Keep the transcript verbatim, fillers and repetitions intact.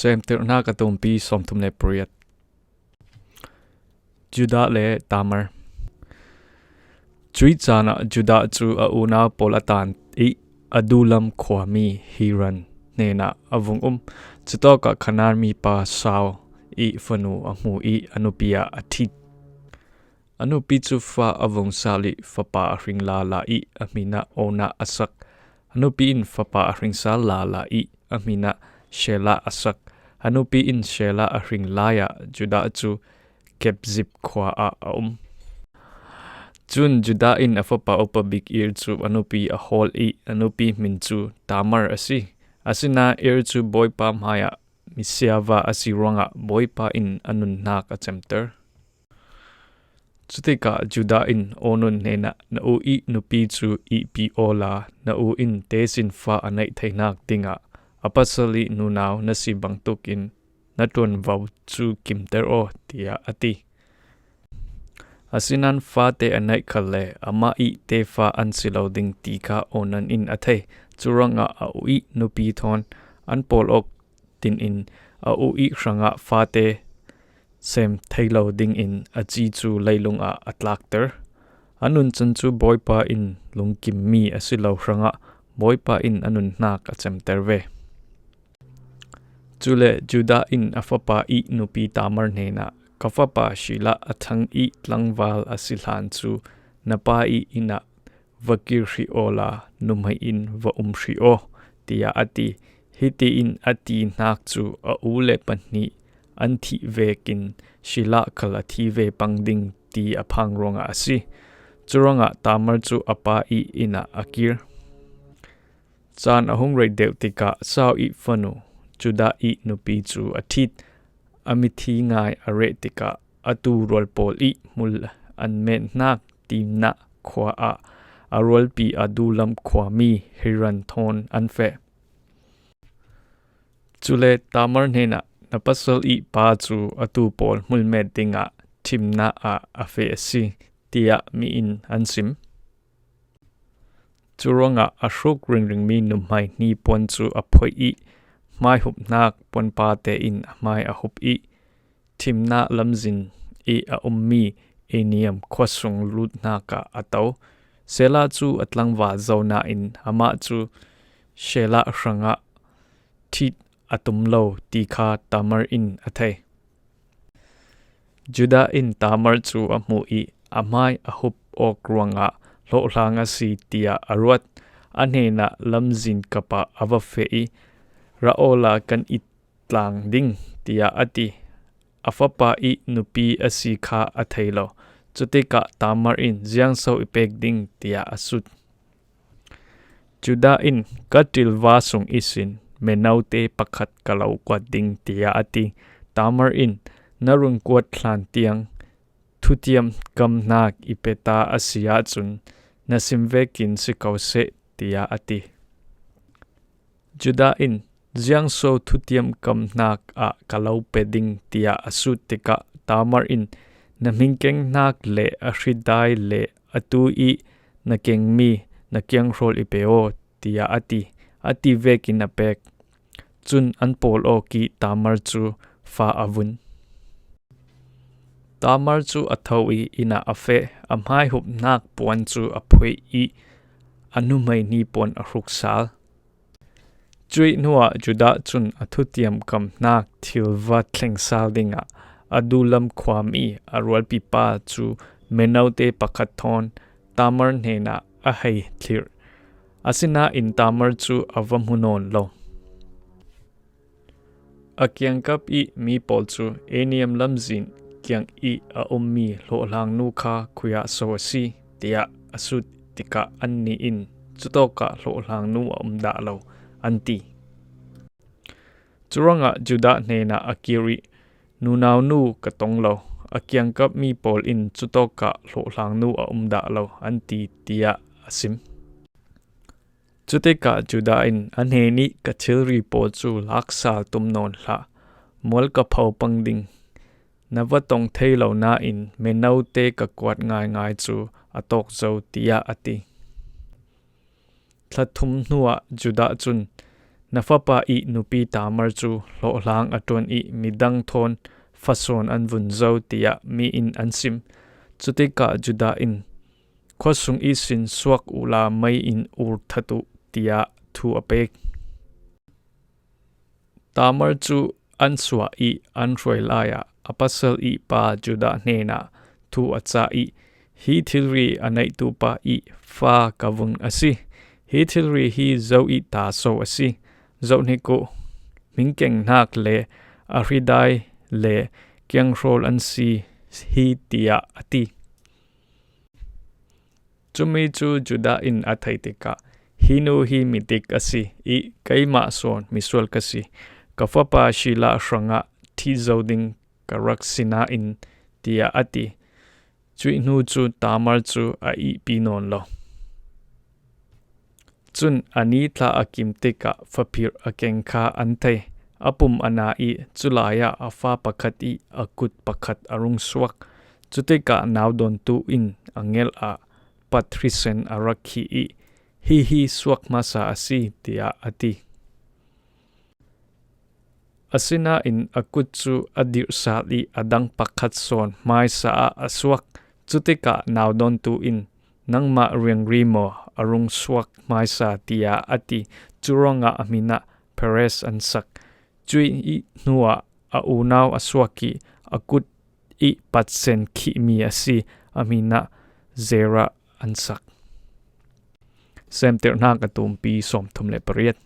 Semtirhnak a tumpi sawmthum le pariat. Judah le Tamar. Cuih caan ah Judah cu a unau pawl a tan ih Adullam khuami Hiran hnenah a vung um. Cutawkah Kanaan mipa Saul ih fanu a hmu ih a nupi ah a ṭhit. A nupi cu fa a vung sal ih fapa a hring lala ih a hmin ah Onan a sak. A nupi in fapa a hring sal lala ih a hmin ah Shelah a sak. A nupi in Shelah a hring lai ah Judah cu Kebzib khua ah a um. Cun Judah in a fapa upa bik Er cu a nupi a hawl ih a nupi hmin cu Tamar a si. Asinain Er cu Bawipa hmaiah misiava a si ruangah Bawipa in a nunnak a cemter. Cutikah Judah in Onan hnenah, "Na u ih nupi cu ihpi awla, na u in tesinfa a neih theinak dingah a pasal ih nunau na si bangtuk in na ṭuanvo cu kimter aw," tiah a ti. Asinain fate a neih khalle amah ih tefa an si lo ding ti kha Onan in a thei. Curuangah a u ih nupi thawn an pawl awk dinin a u ih hrangah fate sem thei lo dingin a ci cu leilung ah a tlakter. A nuncan cu Bawipa in lungkimmi a si lo hrangah Bawipa in a nunnak a cemter ve. Cule Judah in a fapa ih nupi Tamar hnenah, "Ka fapa Shelah a thang ih tlangval a si hlan cu na pa ih inn ah va kir hrih awla nuhmei in va um hrih aw," tiah a ti. Hitiin a ti hnak cu a u le pahnih an thih vekin Shelah khal a thi ve pang ding ti a phang ruangah a si. Curuangah Tamar cu a pa ih inn ah a kir. Caan a hung rei deuh tikah Saul ih fanu Judah ih nupi cu a ṭhit. A mithi ngai a reh tikah a tu rual pawl ih hmul an mehnak Timnah khua ah a rualpi Adullam khuami Hiran thawn an feh. Cule Tamar hnenah, "Na pasal ih pa cu a tu pawl hmulmet dingah Timnah ah a feh a si," tiah mi in an sim. Curuangah a hruk ringringmi nuhmei hnipuan cu a phoih ih hmaihupnak puanpate in a hmai a hup ih Timnah lamzin ih a ummi Enaim khuasung lutnak ah a to. Shelah cu a tlangval zo nain amah cu Shelah hrangah ṭhit a tum lo ti kha Tamar in a thei. Judah in Tamar cu a hmuh ih a hmai a hup awk ruangah hlawhhlang a si tiah a ruat. A hnenah lamzin kap ah a va feh ih, "Ra awla kan i tlang ding," tiah a ti. A fapa ih nupi a si kha a thei lo. Cutikah Tamar in, "Ziangso i pek ding?" tiah a sut. Judah in, "Ka ṭilva sung ihsin menote pakhat ka lo kuat ding," tiah a ti. Tamar in, "Na run kuat hlan tiang thutiam kamhnak i pe ta a si ahcun na sim vekin si ko seh," tiah a ti. Judah in, "Ziangso thutiam kamhnak ah ka lo pe ding?" tiah a sut tikah Tamar in, "Na hmingkeng hnak le a hridai le atu ih na kengmi na kianghrawl i pe aw," tiah a ti. A ti vekin a pek. Cun an pawl awk ih Tamar cu fa a vun. Tamar cu a tho ih inn ah a feh, a hmaihupnak puan cu a phoih ih a nuhmei hnipuan a hruk sal. Cuih hnuah Judah cun a thutiam kamhnak thil va thleng sal dingah Adullam khuami a rualpi pa cu menote pakhat thawn Tamar hnenah a hei thlirh. Asinain Tamar cu a va hmu nawn lo. A kiangkap ih mi pawl cu Enaim lamzin kiang ih a ummi hlawhhlangnu kha khuiah so a si, tiah a sut tikah annih in, "Cutawkah hlawhhlangnu a um dah lo," an ti. Curuangah Judah hnenah a kir ih, "Nunau nu ka tong lo, a kiangkap mi pawl in cutawkah hlawhhlangnu a um dah lo," an ti, tiah a sim. Cutikah Judah in a hnenih, "Ka thilri pawl cu lak sal tum nawn hlah, mual ka pho pang ding. Na va tong thei lo nain menote ka kuat ngaingai cu a tawk zo," tiah a ti. Thla thum hnuah Judah cun, Na fapa ih nupi Tamar cu hlawhhlang a ṭuan ih midang thawn fasawn an vun zo, tiah mi in an sim. Cutikah Judah in, khuasung ihsin suak uhla mei in ur that uh, tiah thu a pek. Tamar cu an suah ih an hruai lai-ah a pasal ih pa Judah hnenah thu a cah ih, hi thilri a neihtu pa ih fa ka vung a si. Hi thilri hi zo ih ta so a si. Zohhnik uh, hmingkeng hnak le a hridai le kianghrawl an si hi, tiah a ti. Cumi cu Judah in a theih tikah, hi nu hi midik a si ih keimah sawn misual ka si. Ka fapa Shelah hrangah ṭhit zo ding ka rak si nain, tiah a ti. Cuih hnu cu Tamar cu a ihpi nawn lo. Cun a ni thla a kim tikah faphirh a keng kha an thei. A pum a na ih culai ah a fa pakhat ih a kut pakhat a rung suak. Cutikah naudawntu in a ngelh ah pat hrisen a rak khih ih, hihi suak hmasa a si, tiah a ti. Asinain a kut cu a dirh sal ih a dang pakhat sawn hmaisa ah a suak. Cutikah naudawntu in, nangmah riangri maw a rung suak hmaisa, tiah a ti. Cu ruangah a hmin ah Perez an sak. Cuih hnuah a unau a suak ih a kut ih patsen khihmi a si. A hmin ah Zerah an sak. Semtirhnak a tumpi sawmthum le pariat.